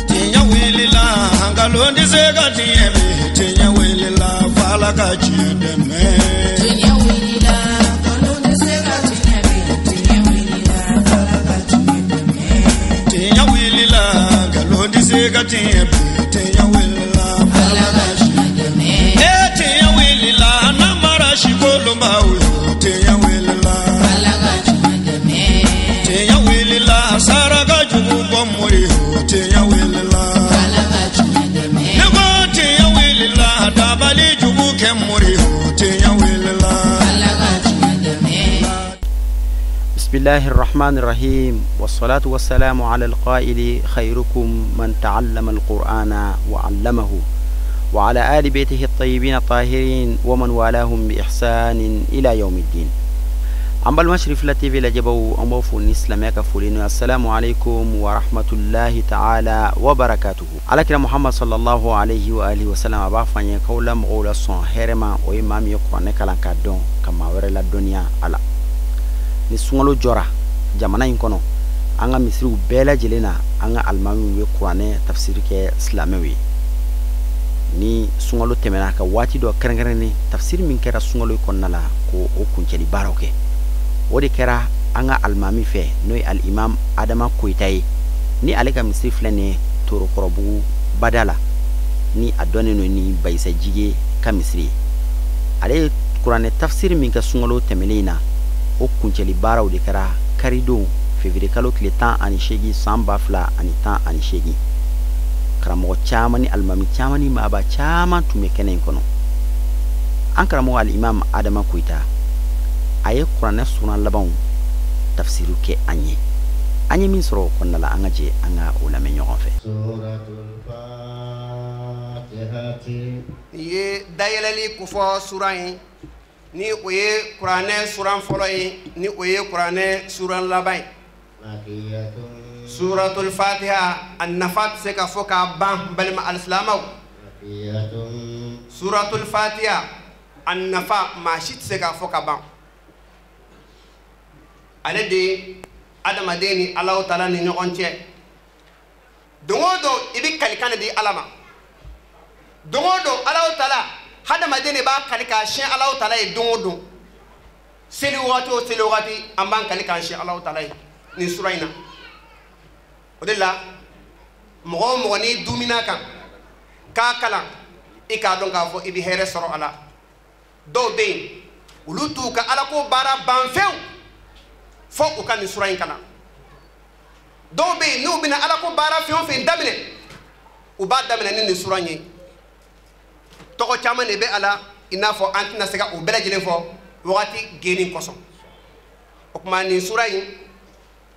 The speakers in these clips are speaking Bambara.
Tiɲɛ wulila nkalon tɛ se ka tiɲɛ bi tiɲɛ wulila f'Ala ka tiɲɛ dɛmɛ. Tiɲɛ wulila nkalon tɛ se ka tiɲɛ bi tiɲɛ wulila f'Ala ka tiɲɛ dɛmɛ. Tiɲɛ wulila nkalon tɛ se ka tiɲɛ bi tiɲɛ wulila f'Ala ka tiɲɛ dɛmɛ. E tiɲɛ wulila namara sikolonbaw yo tiɲɛ wulila f'Ala ka tiɲɛ dɛmɛ. Tiɲɛ wulila saraka jugu bɔ mori yo tiɲɛ wulila f'Ala ka tiɲɛ dɛmɛ. Ne ko tiɲɛ wulila dabali jugu kɛ mori yo tiɲɛ wulila f'Ala ka tiɲɛ dɛmɛ. بسم الله الرحمن الرحيم والصلاة والسلام على القائل خيركم من تعلم القرآن وعلمه وعلى آل بيته الطيبين الطاهرين ومن والاهم بإحسان إلى يوم الدين. عم بالمشرف لتيفي لجبو أموفو نسلمك فولين. السلام عليكم ورحمة الله تعالى وبركاته. على كلا محمد صلى الله عليه وآله وسلم أبا كولا مغولا صن هرما وإمام يقرأ كلام كادون كما ورلا الدنيا على ni sunkalo jɔra jamana in kɔnɔ an ka misiriw bɛɛ lajɛlen na an ka alimamiw ye kuranɛ tafsiri kɛ silamɛw ye. Ni sunkalo tɛmɛna ka waati dɔ kɛrɛnkɛrɛnnen tafsiri min kɛra sunkalo kɔnɔna la ko o kuncɛli baaraw kɛ, o de kɛra an ka alimami fɛ n'o ye alimam Adama Koyita ye, ni ale ka misiri filɛ nin ye Torokɔrɔbugu bada la, ni a dɔnnen don ni Bayisa Jige ka misiri ye. Ale ye kuranɛ tafsiri min kɛ sunkalo tɛmɛnen in na, o kuncɛli baaraw de kɛra karidon février kalo tile 18 san 2018. Karamɔgɔ caman ni alimami caman ni maaba caman tun bɛ kɛnɛ in kɔnɔ. An karamɔgɔ alimam Adama Koyita a ye kuranɛ suran labanw tafsiriw kɛ an ye. An ye min sɔrɔ o kɔnɔna la, an ka jɛ an ka o lamɛn ɲɔgɔn fɛ. Nin ye dayɛlɛli kofɔ suran ye, ni o ye kuranɛ suran fɔlɔ ye, ni o ye kuranɛ suran laban ye. Suratul Fatiha a nafa tɛ se ka fɔ k'a ban balima alisilamɛw. Suratul Fatiha a nafa maa si tɛ se k'a fɔ ka ban. Ale de adamaden ni Alahu taala ni ɲɔgɔn cɛ. Don o don i bɛ kalikan de di Ala ma. Don o don Alahu taala hadamaden de b'a kali k'a siɲɛ Alahu taala ye don o don. Seli wagati o seli wagati an b'an kali k'an siɲɛ Alahu taala ye nin sura in na. O de la mɔgɔ o mɔgɔ n'i dumina kan k'a kalan, i k'a dɔn k'a fɔ i bɛ hɛrɛ sɔrɔ a la. Dɔw bɛ yen olu t'u ka alako baara ban fewu fo u ka nin sura in kalan. Dɔw bɛ yen n'u bɛna alako baara fɛn o fɛn daminɛ, u b'a daminɛ ni nin sura in ye. Tɔgɔ caman de bɛ a la, i n'a fɔ an tɛna se ka o bɛɛ lajɛlen fɔ wagati geni kosɔn. O tuma nin sura in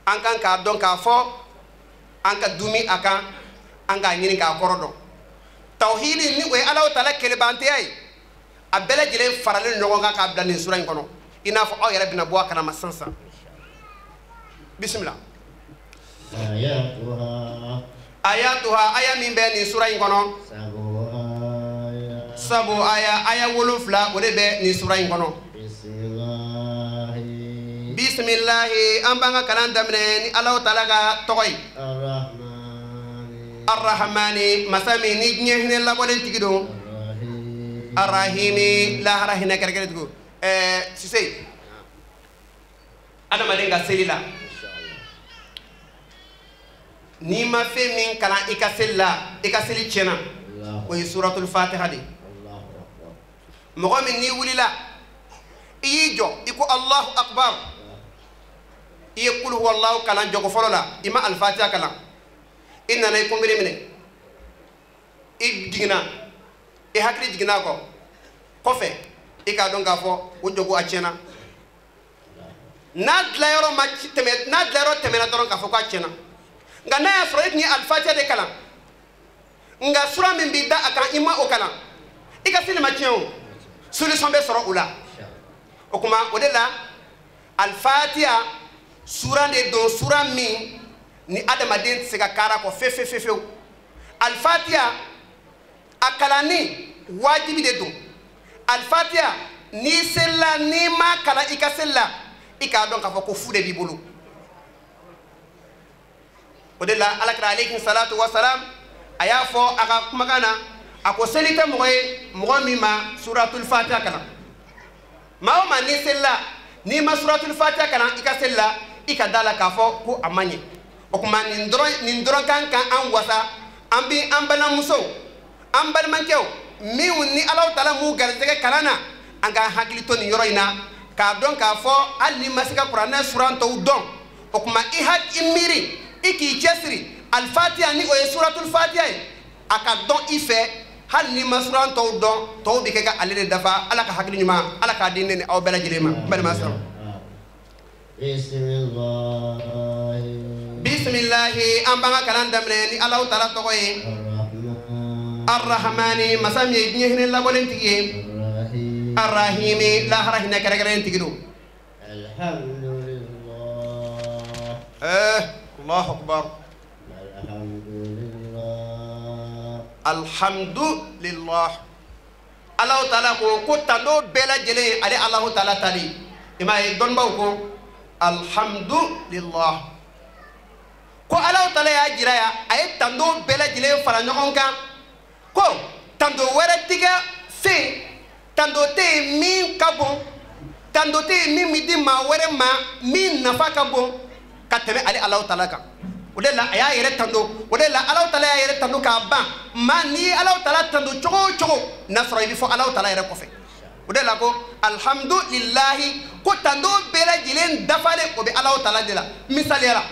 an kan k'a dɔn k'a fɔ an ka dumi a kan, an k'a ɲini k'a kɔrɔ dɔn. Tawhidi ni o ye Alahu taala kelebanteya ye, a bɛɛ lajɛlen faralen ɲɔgɔn kan k'a bila nin sura in kɔnɔ, i n'a fɔ aw yɛrɛ bɛna bɔ a kalama sisan sisan. Bisimila. Ayatuha, aya min bɛ nin sura in kɔnɔ, sabu aya aya 7 o de bɛ nin sura in kɔnɔ. Bisimilahi, an b'an ka kalan daminɛ ni Alahu taala ka tɔgɔ ye. Arrahmani, masa min ni diɲɛ hinɛ labɔlen tigi don. Arrahimi, lahara hinɛ kɛrɛkɛrɛ tigi. Sise, adamaden ka seli la, n'i ma fɛn min kalan i ka seli la, i ka seli tiɲɛna, o ye suratul Fatiha de ye. Mɔgɔ min n'i wulila i y'i jɔ i ko Allahu akbar, i ye kul huwallahu kalan jɔko fɔlɔ la, i ma alifatiha kalan, i nana i kunbiri minɛ, i jiginna, i hakili jiginna a kɔ kɔfɛ, i k'a dɔn k'a fɔ o jɔko a tiɲɛna. N'a dilayɔrɔ ma tɛmɛ, n'a dilayɔrɔ tɛmɛna dɔrɔn k'a fɔ k'a tiɲɛna. Nka n'a y'a sɔrɔ i tun ye alifatiha de kalan, nka sura min b'i da a kan i ma o kalan, i ka seli ma tiɲɛ o, solution bɛ sɔrɔ o la. O tuma o de la alifatiha sura de don, sura min ni adamaden tɛ se ka kara kɔ fe fe fe fewu. Alifatiha a kalanni wajibi de don. Alifatiha n'i selila n'i ma kalan i ka seli la, i k'a dɔn k'a fɔ ko fu de b'i bolo. O de la alakira alayhi salatu wa salam a y'a fɔ a ka kumakan na, a ko seli tɛ mɔgɔ ye mɔgɔ min ma suratul fatiha kalan. Maa o maa n'i selila n'i ma suratul fatiha kalan i ka seli la, i ka da la k'a fɔ ko a ma ɲɛ. O tuma nin dɔrɔn kan ka an wasa, an bi an balimamusow, an balimakɛw minnu ni Alahu taala m'u garijɛgɛ kalan na, an k'an hakili to nin yɔrɔ in na k'a dɔn k'a fɔ hali n'i ma se ka kuranɛ suran tɔw dɔn, o tuma i miiri, i k'i cɛsiri alifatiya ni o ye suratul fatiya ye, a ka dɔn i fɛ. Hali n'i ma suran tɔw dɔn, tɔw bɛ kɛ ka ale de dafa. Ala ka hakili ɲuman, Ala k'a di ne ni aw bɛɛ lajɛlen ma. N balima sɔrɔ. Bisimilahi, an b'an ka kalan daminɛ ni Alahu taala tɔgɔ ye. Arrahamani, masa min ye diɲɛ hinɛ labɔlen tigi ye. Arrahimi, lahara hinɛ kɛrɛnkɛrɛnnen tigi don. Allahu akbar. Alhamdulillah. Alahu taala ko tando bɛɛ lajɛlen ale Alahu taala ta de. I m'a ye dɔnnibaw ko alhamdulillah, ko Alahu taala y'a jira yan, a ye tando bɛɛ lajɛlen fara ɲɔgɔn kan, ko tando wɛrɛ ti kɛ se, tando tɛ yen min ka bon, tando tɛ yen min bɛ di maa wɛrɛ ma min nafa ka bon ka tɛmɛ ale Alahu taala kan. O de la a y'a yɛrɛ tando, o de la Alahu taala y'a yɛrɛ tando k'a ban. Maa n'i ye Alahu taala tando cogo o cogo, n'a sɔrɔ i bɛ fɔ Alahu taala yɛrɛ kɔfɛ. O de la ko alhamdulilahi, ko tando bɛɛ lajɛlen dafalen o bɛ Alahu taala de la. Misaliya la,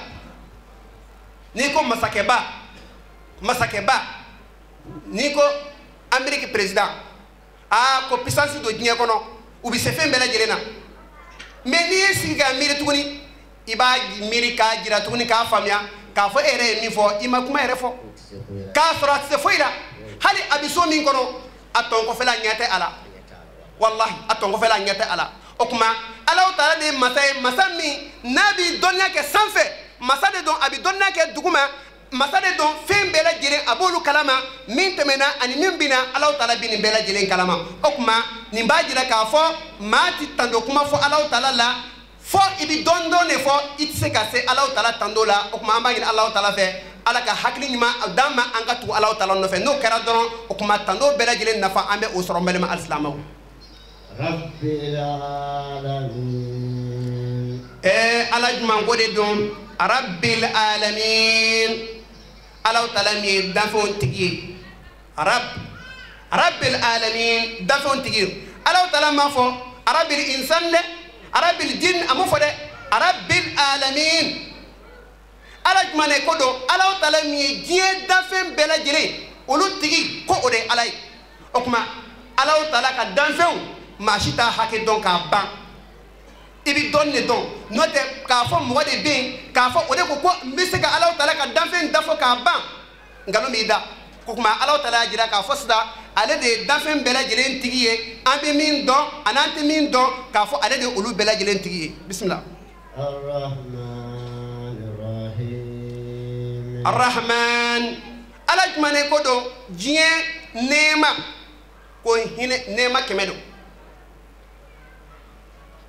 n'i ko masakɛba, n'i ko Amérique président, aa ko puissance don diɲɛ kɔnɔ, u bɛ se fɛn bɛɛ lajɛlen na. Mais n'i y'i sigi k'a miiri tuguni, i b'a miiri k'a jira tuguni k'a faamuya k'a fɔ e yɛrɛ ye min fɔ, i ma kuma yɛrɛ fɔ, k'a sɔrɔ a tɛ se foyi la. Hali a bɛ so min kɔnɔ, a tɔnkɔfɛla ɲɛ tɛ a la. Walahi, a tɔnkɔfɛla ɲɛ tɛ a la. O tuma Alahu taala de ye masa ye, masa min n'a bɛ dɔnniya kɛ sanfɛ, masa de don a bɛ dɔnniya kɛ duguma, masa de don fɛn bɛɛ lajɛlen a b'olu kalama, min tɛmɛna ani min bɛna, Alahu taala bɛ nin bɛɛ lajɛlen kalama. O tuma nin b'a jira k'a fɔ maa ti tando kuma fɔ Alahu taala la, fɔ i bɛ dɔɔni dɔɔni de fɔ, i tɛ se ka se Alahu taala tando la. O tuma an b'a ɲini Alahu taala fɛ, Ala ka hakili ɲuman d'an ma, an ka tugu Alahu taala nɔfɛ. N'o kɛra dɔrɔn, o tuma tando bɛɛ lajɛlen nafa an bɛ o sɔrɔ. N balima alisilamɛw. Ala jumɛn ko de don? Rabbil alamin, Alahu taala min ye danfɛnw tigi ye. Rabbil alamin, danfɛnw tigi ye. Alahu taala m'a fɔ rabbil insan dɛ, rabbil jinn a m'o fɔ dɛ, rabbil alamin. Ala jumɛn de ko don? Alahu taala min ye diɲɛ danfɛn bɛɛ lajɛlen olu tigi, ko o de ye Ala ye. O tuma Alahu taala ka danfɛnw maa si t'a hakɛ dɔn k'a ban. I bɛ dɔɔni de dɔn, n'o tɛ k'a fɔ mɔgɔ de bɛ yen k'a fɔ o de ko ko n bɛ se ka Alahu taala ka danfɛn da fɔ k'a ban, nkalon b'i da. O tuma Alahu taala y'a jira k'a fɔ sisan ale de ye danfɛn bɛɛ lajɛlen tigi ye, an bɛ min dɔn ani an tɛ min dɔn, k'a fɔ ale de ye olu bɛɛ lajɛlen tigi ye. Bisimila. Arrahman, Ala jumɛn de ko don? Diɲɛ nɛɛma, ko hinɛ nɛɛma 100 don.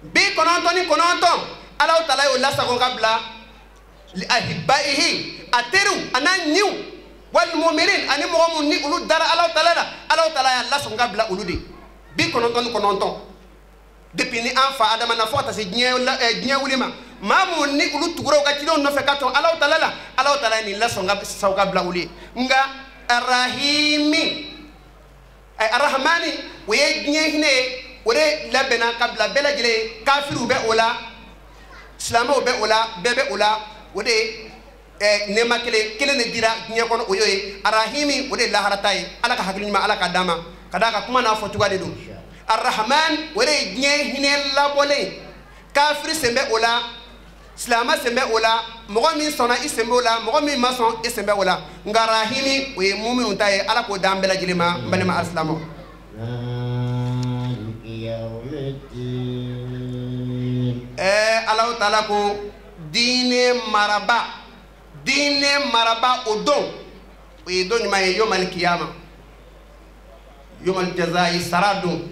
99 Alahu taala y'o lasago ka bila ahibaihi, a teriw a n'a ɲiw, wal muminin ani mɔgɔ minnu ni olu dara Alahu taala la, Alahu taala y'a lasago ka bila olu de. 99 depuis ni an fa Adama na fo ka taa se diɲɛ wuli ma, maa minnu ni olu tugura u ka cidenw nɔfɛ ka tɔn Alahu taala la, Alahu taala ye nin lasago ka bila olu ye. Nka arahimi, arahamani, o ye diɲɛ hinɛ ye, o de labɛnna ka bila bɛɛ lajɛlen. Kafiriw bɛ o la, silamɛw bɛ o la, bɛɛ bɛ o la. O de ye nɛɛma kelen de dira diɲɛ kɔnɔ, o y'o ye. Arahimi, o de ye laharata ye. Ala ka hakili ɲuman Ala k'a d'an ma, ka d'a kan kuma n'a fɔ cogoya de don. Arahman, o de ye diɲɛ hinɛ labɔlen. Kafiri sen bɛ o la, silamɛ sen bɛ o la, mɔgɔ min sɔnna i sen b'o la, mɔgɔ min ma sɔn i sen bɛ o la. Nka rahimi, o ye muminu ta ye. Ala k'o d'an bɛɛ lajɛlen ma. N balima alisilamɛw. Alahu taala ko diinɛ maraba, diinɛ maraba o don, o ye don jumɛn ye? Yomal kiyama, yomal jazayi, sara don.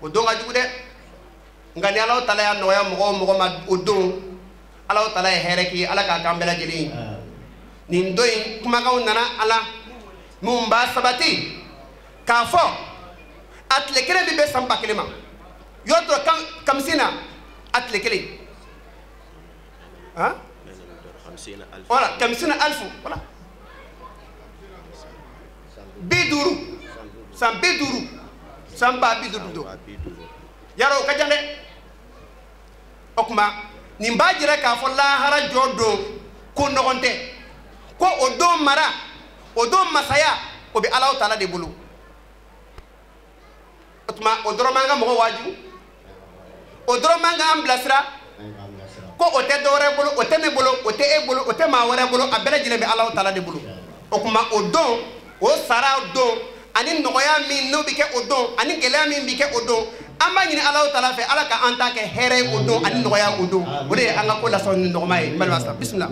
O don ka jugu dɛ. Nka ni Alahu taala y'a nɔgɔya mɔgɔ o mɔgɔ ma o don, Alahu taala ye hɛrɛ k'i ye. Ala k'a k'an bɛɛ lajɛlen ye. Nin don in kumakanw nana a la mun b'a sabati k'a fɔ a tile kelen bɛ bɛn san 1000 ma yɔrɔ dɔ kamisi na a tile kelen han voilà kamisi na alifu voilà 50 san 50 san 50 don yarɔ o ka jan dɛ o tuma nin b'a jira k'a fɔ lahara jɔ don ko nɔgɔn tɛ ko o don mara o don masaya o bɛ Alahu taala de bolo o tuma o dɔrɔn man ka mɔgɔ waaju o dɔrɔn man ka an bilasira ko o tɛ dɔwɛrɛ bolo o tɛ ne bolo o tɛ e bolo o tɛ maa wɛrɛ bolo a bɛɛ lajɛlen bɛ Alahu taala de bolo o tuma o don o sara don ani nɔgɔya min n'o bɛ kɛ o don ani gɛlɛya min bɛ kɛ o don an b'a ɲini Alahu taala fɛ Ala ka an ta kɛ hɛrɛ ye o don ani nɔgɔya o don o de ye an ka ko lasɔrɔ ni nɔgɔma ye n balima sa bisimila.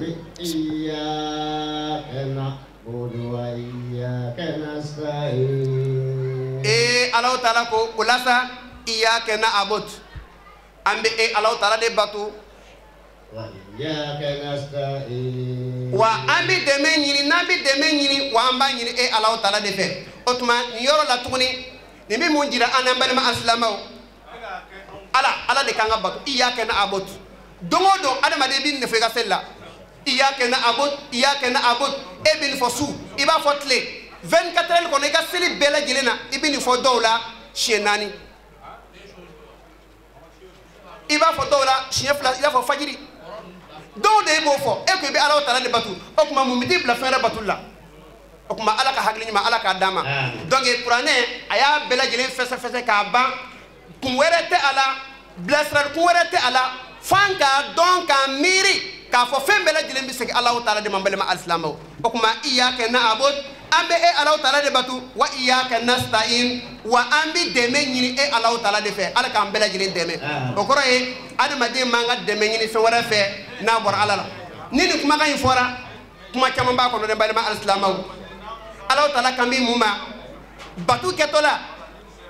Ee Alahu taala ko o la sa iyyaka na'budu an bɛ e Alahu taala de bato wa an bɛ dɛmɛ ɲini n'an bɛ dɛmɛ ɲini wa an b'a ɲini e Alahu taala de fɛ o tuma nin yɔrɔ la tuguni nin bɛ mun jira an n'an balima alisilamɛw ala ala de kan ka bato iyyaka na'budu don o don adamaden bɛ nin fɔ i ka seli la iyyaka na'budu iyyaka na'budu e bɛ nin fɔ su i b'a fɔ tile 24 heures kɔnɔ i ka seli bɛɛ lajɛlen na i bɛ nin fɔ dɔw la siɲɛ 4 i b'a fɔ dɔw la siɲɛ 2 i b'a fɔ fajiri dɔw de b'o fɔ e ko i bɛ Alahu taala de bato o tuma mun bɛ t'i bila fɛn wɛrɛ batoli la o tuma Ala ka hakili ɲuman Ala k'a d'an ma donc kuranɛ a y'a bɛɛ lajɛlen fɛsɛfɛsɛ k'a ban kun wɛrɛ tɛ a la bilasirali kun wɛrɛ tɛ a la f'an k'a dɔn k'a miiri k'a fɔ fɛn bɛɛ lajɛlen bɛ segin Alahu taala de ma n balima alisilamɛw o tuma iyyaka na'budu an bɛ e Alahu taala de bato wa iyyaka nasta'in wa an bɛ dɛmɛ ɲini e Alahu taala de fɛ Ala k'an bɛɛ lajɛlen dɛmɛ o kɔrɔ ye adamaden man ka dɛmɛ ɲini fɛn wɛrɛ fɛ n'a bɔra Ala la ni nin kumakan in fɔra kuma caman b'a kɔnɔ dɛ n balima alisilamɛw Alahu taala kan bɛ mun ma bato kɛtɔ la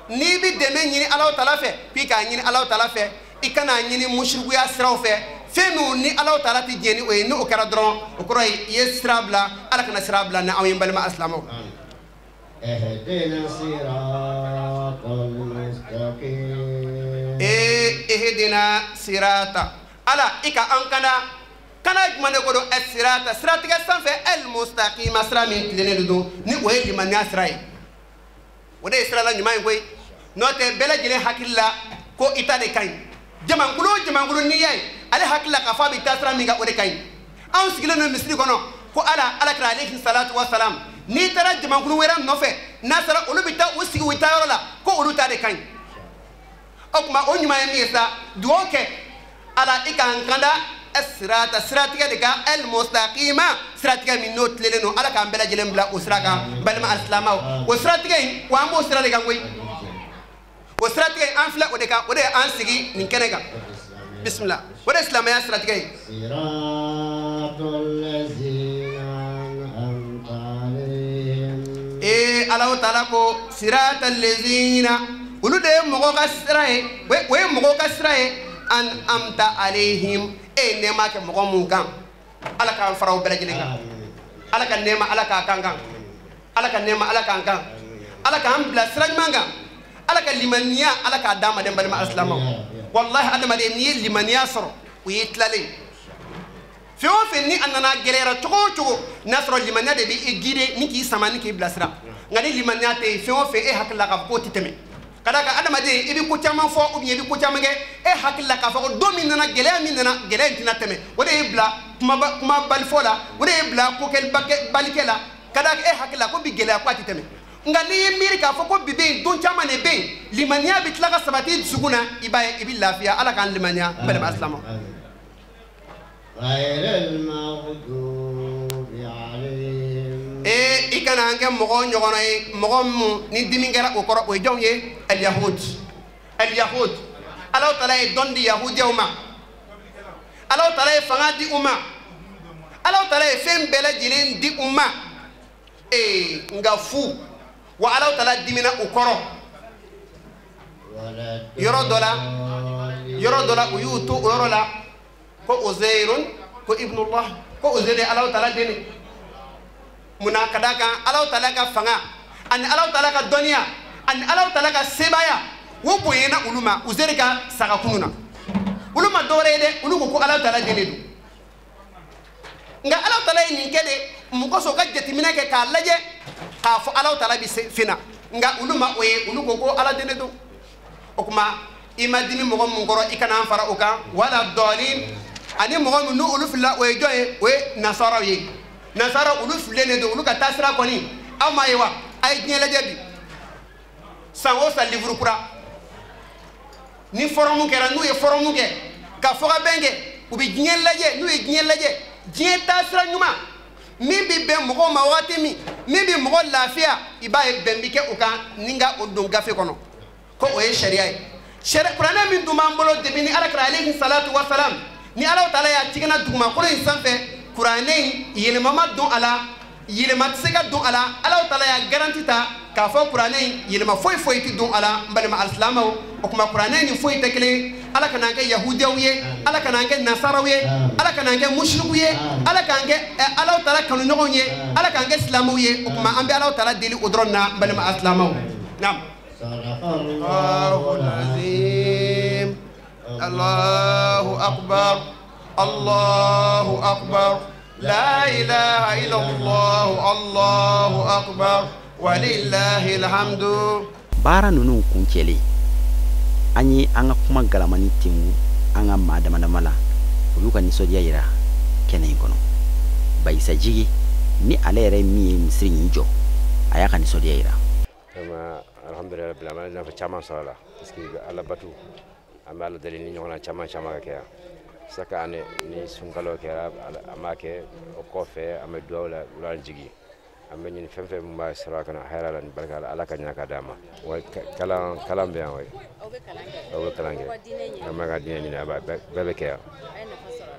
n'i bɛ dɛmɛ ɲini Alahu taala fɛ k'i k'a ɲini Alahu taala fɛ i kana ɲini musirikuya siraw fɛ fɛn minnu ni Alahu taala tɛ jɛn ni o ye n'o kɛra dɔrɔn o kɔrɔ ye i ye sira bila Ala kana sira bila ni anw ye n balima alisilamɛw. Ee ihdina sirata Ala i ka an kana kana jumɛn de ko don ɛ sirata siratigɛ sanfɛ el mustaqima sira min tilennen de don ni o ye limaniya sira ye o de ye sira la ɲuman ye koyi n'o tɛ bɛɛ lajɛlen hakili la ko i ta de ka ɲi jamankulu o jamankulu n'i y'a ye ale hakili la k'a fɔ a bɛ taa sira min kan o de ka ɲi anw sigilen don misiri kɔnɔ ko Ala Ala kira alayhi salatu wa salam n'i taara jamankulu wɛrɛ nɔfɛ n'a sera olu bɛ taa u sigi u taayɔrɔ la ko olu ta de ka ɲi o tuma o ɲuman ye min ye sa dugawu kɛ Ala i k'an kanda sirata siratigɛ de kan el mustaqima siratigɛ min n'o tilelen don Ala k'an bɛɛ lajɛlen bila o sira kan balima alisilamɛw o siratigɛ in wa an b'o sira de kan koyi o siratigɛ in an filɛ o de kan o de ye an sigi nin kɛnɛ kan bisimila o de ye silamɛya siratigɛ ye. Ee Alahu taala ko sirata lezina olu de ye mɔgɔw ka sira ye o ye mɔgɔw ka sira ye an amta alayhim e ye nɛɛma kɛ mɔgɔ mun kan Ala k'an fara o bɛɛ lajɛlen kan Ala ka nɛɛma Ala k'a kan kan Ala ka nɛɛma Ala k'an kan Ala k'an bila sira ɲuman kan Ala ka limaniya Ala k'a d'an ma dɛ n balima alisilamɛw walahi adamaden n'i ye limaniya sɔrɔ o y'i tilalen fɛn o fɛn ni a nana gɛlɛyara cogo o cogo n'a sɔrɔ limaniya de b'i guider ni k'i sama ni k'i bilasira nka ni limaniya tɛ yen fɛn o fɛn e hakili la k'a fɔ k'o tɛ tɛmɛ ka d'a kan adamaden i bɛ ko caman fɔ ou bien i bɛ ko caman kɛ e hakili la k'a fɔ ko don min nana gɛlɛya min nana gɛlɛya in tɛna tɛmɛ o de y'i bila kumabalifɔ la o de y'i bila kokɛbalikɛ la ka d'a kan e hakili la ko bi gɛlɛya ko a tɛ tɛmɛ nka n'i ye miiri k'a fɔ ko bi bɛ yen don caman de bɛ yen limaniya bɛ tila ka sabati i dusukun na i b'a ye i bɛ lafiya Ala k'an limaniya n balima silamɛw. Ee i kana an kɛ mɔgɔ ɲɔgɔnna ye mɔgɔ mun ni dimi kɛra o kɔrɔ o ye jɔnw ye aliyahud aliyahud Alahu taala ye dɔnni di yahudiyaw ma Alahu taala ye fanga di u ma Alahu taala ye fɛn bɛɛ lajɛlen di u ma ee nka fu wa Alahu taala dimina u kɔrɔ yɔrɔ dɔ la u y'u to o yɔrɔ la ko Uzairun ko ibnullah ko Uzair ye Alahu taala den de. Munna? Ka d'a kan Alahu taala ka fanga ani Alahu taala ka dɔnniya ani Alahu taala ka sebaaya o bonyana olu ma. Uzeri ka saga kunun na, olu ma dɔwɛrɛ ye dɛ, olu ko ko Alahu taala den de don. Nka Alahu taala ye nin kɛ de mun kosɔn? U ka jateminɛ kɛ k'a lajɛ k'a fɔ Alahu taala bɛ se fɛn na, nka olu ma o ye, olu ko ko Ala den de don. O tuma i ma dimi mɔgɔ mun kɔrɔ, i kana an fara o kan. Wala dɔɔnin ani mɔgɔ min n'olu filila, o ye jɔn ye? O ye nasaraw ye. Nasara olu fililen de don, olu ka taasira kɔni aw m'a ye wa? A ye diɲɛ lajɛ bi, san o san livre kura ni forum kɛra, n'u ye forum kɛ ka fɔkabɛn kɛ, u bɛ diɲɛ lajɛ. N'u ye diɲɛ lajɛ, diɲɛ taasira ɲuman min bɛ bɛn mɔgɔw ma waati min, min bɛ mɔgɔ lafiya, i b'a ye bɛn bɛ kɛ o kan ni ka o don gafe kɔnɔ ko o ye sariya ye. Sariya kuranɛ min dun b'an bolo depuis ni Ala kɛra alayhi salatu wa salam, ni Alahu taala y'a tigɛna dugumakolo in sanfɛ, kuranɛ in yɛlɛma ma don a la, yɛlɛma tɛ se ka don a la. Alahu taala y'a garanti ta k'a fɔ kuranɛ in yɛlɛma foyi foyi tɛ don a la. N balima alisilamɛw, o tuma kuranɛ ni foyi tɛ kelen. Ala kana an kɛ yahudiyaw ye, Ala kana an kɛ nasaraw ye, Ala kana an kɛ musiriku ye, Ala k'an kɛ Alahu taala kanuɲɔgɔnw ye, Ala k'an kɛ silamɛw ye. O tuma an bɛ Alahu taala deli o dɔrɔn na, n balima alisilamɛw. Naam. Allahu azim, Allahu akbar, Allahu akbar, la ilaha illallah, Allahu akbar, walillahi alhamdu. Baara ninnu kuncɛlen, an ye an ka kuma galamani tengu an ka maa dama dama la, olu ka nisɔndiya yira kɛnɛ in kɔnɔ. Bayisa Jigi ni ale yɛrɛ min ye misiri in jɔ, a y'a ka nisɔndiya yira. Vraiment, alhamdulillah rabbil alamin, nafa caman sɔrɔ a la, parce que Ala batu, an bɛ Ala deli ni ɲɔgɔnna caman caman ka kɛ yan. Chaque année ni sunkalo kɛra, an b'a kɛ. O kɔfɛ an bɛ dugawu la wula jigi, an bɛ ɲini fɛn fɛn min b'a sɔrɔ a kana hɛrɛ la ni barika la, Ala ka ɲa ka d'a ma. Wa kalan kalan bɛ yan, wa aw bɛ kalan kɛ, an b'a ka diinɛ ɲini, a b'a bɛɛ bɛ kɛ yan.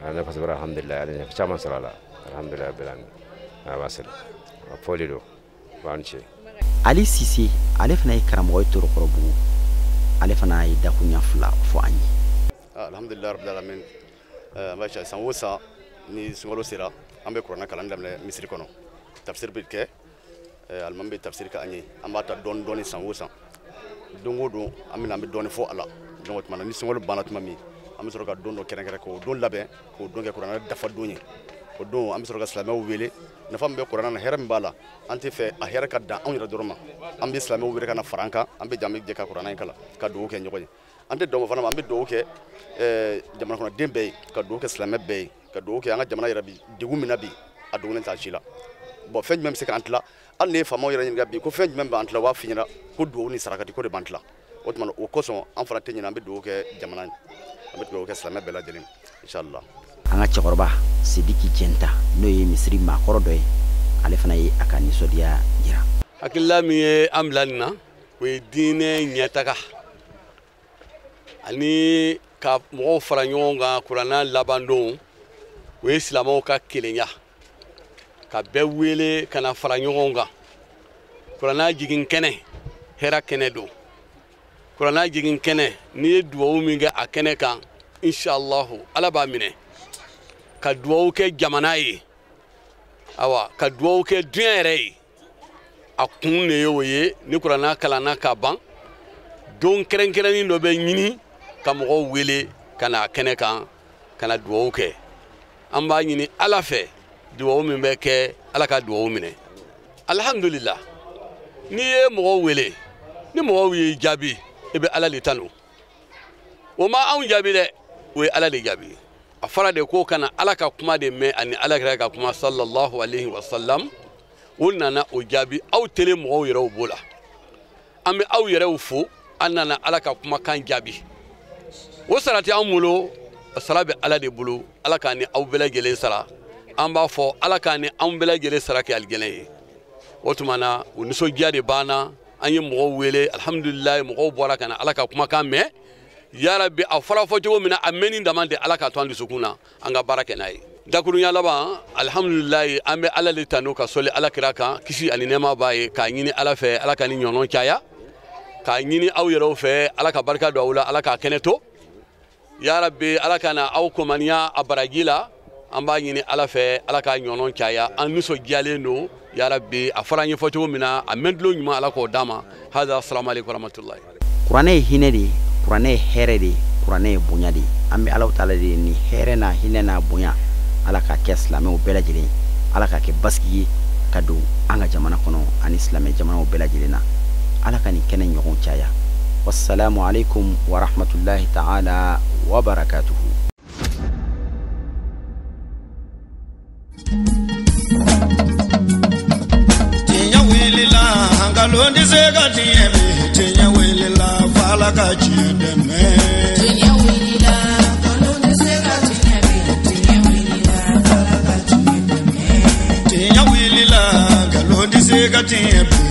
A nafa sɔrɔ, alhamdulilayi, a nafa caman sɔrɔ a la, alhamdulilayi rabbil alamin. A b'a sɔrɔ a fɔli don, a ni ce. Ali Sise, ale fana ye karamɔgɔ ye Torokɔrɔbugu, ale fana ye dakunya fila fɔ an ye. Alhamdulilayi rabbil alamin. An b'a san o san ni sunkalo sera, an bɛ kuranɛ kalan daminɛ misiri kɔnɔ. Tafsir bɛ kɛ, alimami bɛ tafsir kɛ an ye. An b'a ta dɔɔni dɔɔni san o san, don o don an bɛ na, an bɛ dɔɔni fɔ a la. Donc o tuma na ni sunkalo banna tuma min, an bɛ sɔrɔ ka don dɔ kɛrɛnkɛrɛn k'o don labɛn, k'o don kɛ kuranɛ dafa don ye. O don an bɛ sɔrɔ ka silamɛw wele. Nafa min bɛ kuranɛ na, hɛrɛ min b'a la, an tɛ fɛ a hɛrɛ ka dan anw yɛrɛ dɔrɔn ma. An bɛ silamɛw wele ka na fara an kan, an bɛ jɛ ka kuranɛ in kalan, ka dugawu kɛ ɲɔgɔn ye. An tɛ dɔn fana ma, an bɛ dugawu kɛ jamana kɔnɔden bɛɛ ye, ka dugawu kɛ silamɛ bɛɛ ye, ka dugawu kɛ an ka jamana yɛrɛ bi degun min na bi, a dogolen t'a si la. Bon, fɛn jumɛn bɛ se k'an tila? Hali ni ye faamaw yɛrɛ ɲininka bi ko fɛn jumɛn b'an tila, u b'a f'i ɲɛna ko dugawu ni sarakati ko de b'an tila. O tuma o kosɔn an fana tɛ ɲinɛ, an bɛ dugawu kɛ jamana ye, an bɛ dugawu kɛ silamɛ bɛɛ lajɛlen, inshallah. An ka cɛkɔrɔba Sidiki Jɛnta, n'o ye misiri maakɔrɔ dɔ ye, ale fana ye a ka nisɔndiya jira. Hakilila min ye an bila nin na, o ye diinɛ ɲɛtaga ani ka mɔgɔw fara ɲɔgɔn kan kuranɛ laban don. O ye silamɛw ka kelenya, ka bɛɛ wele ka na fara ɲɔgɔn kan. Kuranɛ jigin kɛnɛ, hɛrɛ kɛnɛ don. Kuranɛ jigin kɛnɛ, n'i ye duwawu min kɛ a kɛnɛ kan, inshallah Ala b'a minɛ. Ka duwawu kɛ jamana ye, awa ka duwawu kɛ diɲɛ yɛrɛ ye, a kun de ye o ye. Ni kuranɛ kalanna ka ban, don kɛrɛnkɛrɛnnin dɔ bɛ ɲini ka mɔgɔw wele ka na a kɛnɛ kan ka na duwawu kɛ. An b'a ɲini Ala fɛ, duwawu min bɛ kɛ, Ala ka duwawu minɛ. Alhamdulillah, n'i ye mɔgɔw wele, ni mɔgɔw y'i jaabi, i bɛ Ala de tanu. O ma anw jaabi dɛ, o ye Ala de jaabi. A fɔra de ko kana Ala ka kuma de mɛn ani Ala kira ka kuma sallallahu alayhi wa sallam. O nana o jaabi. Aw tele mɔgɔw yɛrɛw b'o la, an bɛ aw yɛrɛw fo, an nana Ala ka kumakan jaabi. O sara tɛ anw bolo, a sara bɛ Ala de bolo. Ala k'an ni aw bɛɛ lajɛlen sara. An b'a fɔ Ala k'an ni anw bɛɛ lajɛlen sara kɛ alijɛnɛ ye. O tuma na o nisɔndiya de b'an na. An ye mɔgɔw wele, alhamdulilayi, mɔgɔw bɔra ka na Ala ka kumakan mɛn. Yarabi, a fɔra fɔ cogo min na, a mɛnni dama tɛ, Ala ka to an dusukun na, an ka baara kɛ n'a ye. Dakurunya laban, alhamdulilayi, an bɛ Ala de tanu ka sɔli Ala kira kan, kisi ani nɛɛma b'a ye, k'a ɲini Ala fɛ Ala ka ni ɲɔnɔn caya, k'a ɲini aw yɛrɛw fɛ Ala ka barika don aw la, Ala k'a kɛnɛ to. Yarabi, Ala ka na aw komaniya a baraji la. An b'a ɲini Ala fɛ Ala ka ɲɔnɔn caya. An nisɔndiyalen don. Ya Rabbi, a fɔra an ye fɔ cogo min na, a mɛn ɲuman Ala k'o d'an ma. Hada, assalamu alaikum warahmatullahi. Kuranɛ ye hinɛ de ye, kuranɛ ye hɛrɛ de ye, kuranɛ ye bonya de ye. An bɛ Alahu taala de ni hɛrɛ n'a hinɛ n'a bonya, Ala k'a kɛ silamɛw bɛɛ lajɛlen, Ala k'a kɛ basigi ye ka don an ka jamana kɔnɔ ani silamɛ jamanaw bɛɛ lajɛlen na. Ala ka nin kɛnɛ ɲɔgɔn caya. Wassalamu alaikum warahmatullahi ta'ala wa barakatuhu. Tiɲɛ wulila, nkalon tɛ se ka tiɲɛ bi. Tiɲɛ wulila, f'Ala ka tiɲɛ dɛmɛ. Tiɲɛ wulila, nkalon tɛ se ka tiɲɛ bi. Tiɲɛ wulila, f'Ala ka tiɲɛ dɛmɛ. Tiɲɛ wulila, nkalon tɛ se ka tiɲɛ bi.